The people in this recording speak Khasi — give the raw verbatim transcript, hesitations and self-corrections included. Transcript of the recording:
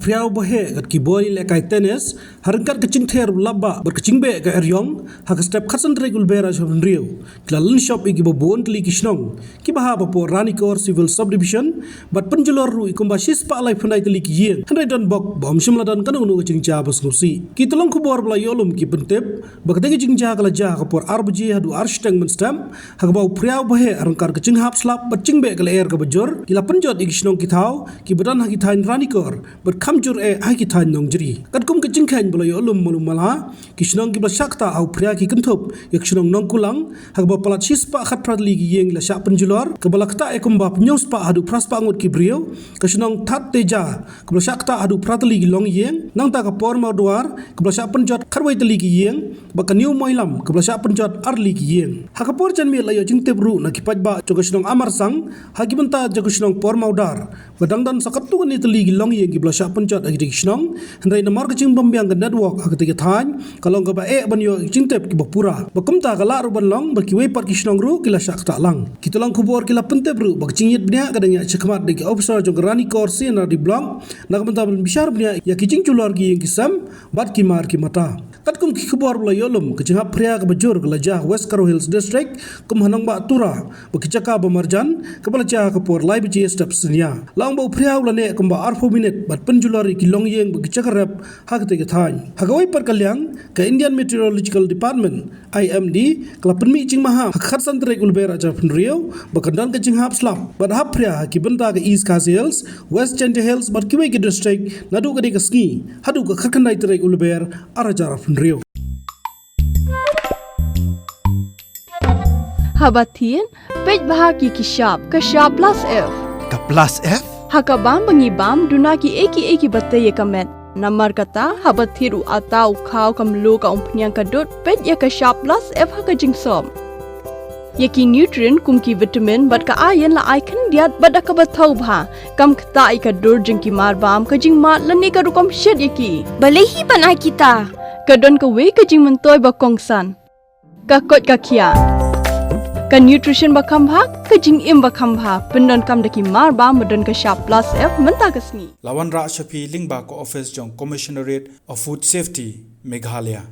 Phriaw baheh kat ki bor ïalehkai tennis ha ryngkat ka jingther u lapbah bad ka jingbeh ka eriong ha ka step khatsan tarik u Lber ar hajar arphew hynriew ki la lynshop ïa kiba bun tylli ki shnong kiba ha ba por Ranikor Civil Subdivision bad pynjulor ruh ïa kumba shispah laiphew khyndai tylli ki ïing, hynrei don bok ba ym shym la don kano kano ka jingjia ba sngewsih. Ki tyllong khubor ba la ïoh lum ki pyntip ba katei ka jingjia ka la jia ha ka por ar baje haduh ar shiteng mynstep, ha kaba u phriaw baheh ha ryngkat ka jinghap slap bad jingbeh ka lyer kaba jur ki la pynjot ïa ki shnong ki thaw kiba don ha ki thaiñ Ranikor bad kham jur eh ha ki thaiñ Nongjri. Katkum ka jingkheiñ ba la ïoh lum malu mala, ki shnong kiba la shah ktah ha u phria ki kynthup ïa ka shnong Nongkulang ha kaba palat shispah khatphra tylli ki ïing ki la shah pynjulor, kaba la ktah ïa kumba hynñiewspah haduh phraspah ngut ki briew, ka shnong Thatteja kaba la shah ktah haduh phra tylli ki longïing, nangta ka Pormawdwar kaba la shah pynjot khatwei tylli ki ïing, bad ka New Moilam kaba la shah pynjot ar tylli ki ïing. Ha ka por janmiet la ïoh jingtip ruh na ki paidbah jong ka shnong Amarsang ha ki bynta jong ka shnong Pormawdwar ba dang don sa katto katne tylli ki longïing kiba la shah pynjot ha kitei ki shnong, hynrei namar ka jingbymbiang ka network ha katei ka thaiñ ka long kaba eh ban ïoh jingtip kiba pura. Ba kumta ka lah ruh ban long ba kiwei pat ki shnong ruh ki la shah ktah lang. Ki tyllong khubor ki la pyntip ruh ba ka jingïit bniah ka dang ïaid shakhmat da ki ophisar jong ka Ranikor C&RD Block na ka bynta ban bishar bniah ïa ki jingjulor ki ïing ki sem bad ki mar ki mata. Katkum ki khubor ba la ïoh lum, ka jinghap phria kaba jur ka la jia ha West Garo Hills District, kum ha Nongbah Tura bad ki jaka ba marjan, kaba la jia ha ka por lai baje step synñia. La ong ba u phria u la neh kumba arphew minit bad pynjulor ïa ki longïing bad ki jaka rep ha katei ka thaiñ. Ha kawei pat ka liang, ka Indian Meteorological Department, I M D, ka la pynmih jingmaham ha ka khatsan tarik u Lber ar hajar arphew hynriew ba kan don ka jinghap slap bad hap phria ha ki bynta ka East Khasi Hills, West Jaintia Hills bad kiwei ki district naduh ka dei ka sngi haduh ka khatkhyndai tarik u Lber ar hajar arphew hynriew. Haba thied, peit bha ki ki shap, ka shap plus F. Ka plus F? Ha ka bam ba ngi bam, duna ki ei ki ei kiba tei ïa ka met. Namar kata, haba thied u atta u khaw ka mluh ka umphniang ka dud, peit ïa ka shap plus F ha ka jingsop. Ïa ki nutrient kum ki vitamin bad ka iron la ai khyndiat bad da kaba thaw bha. Kam ktah ïa ka dur jong ki mar bam, ka jingmad lane ka rukom shet ïa ki. Balei hi ban ai kita? Ka don kawei ka jingmyntoi ba kongsan. Ka koit ka khiah. Ka nutrition ba kham bha, ka jingim ba kham bha. Pyndonkam da ki mar bam ba don ka shap plus F mynta ka sngi. La wanrah sha phi lyngba ka office jong Commissionerate of Food Safety, Meghalaya.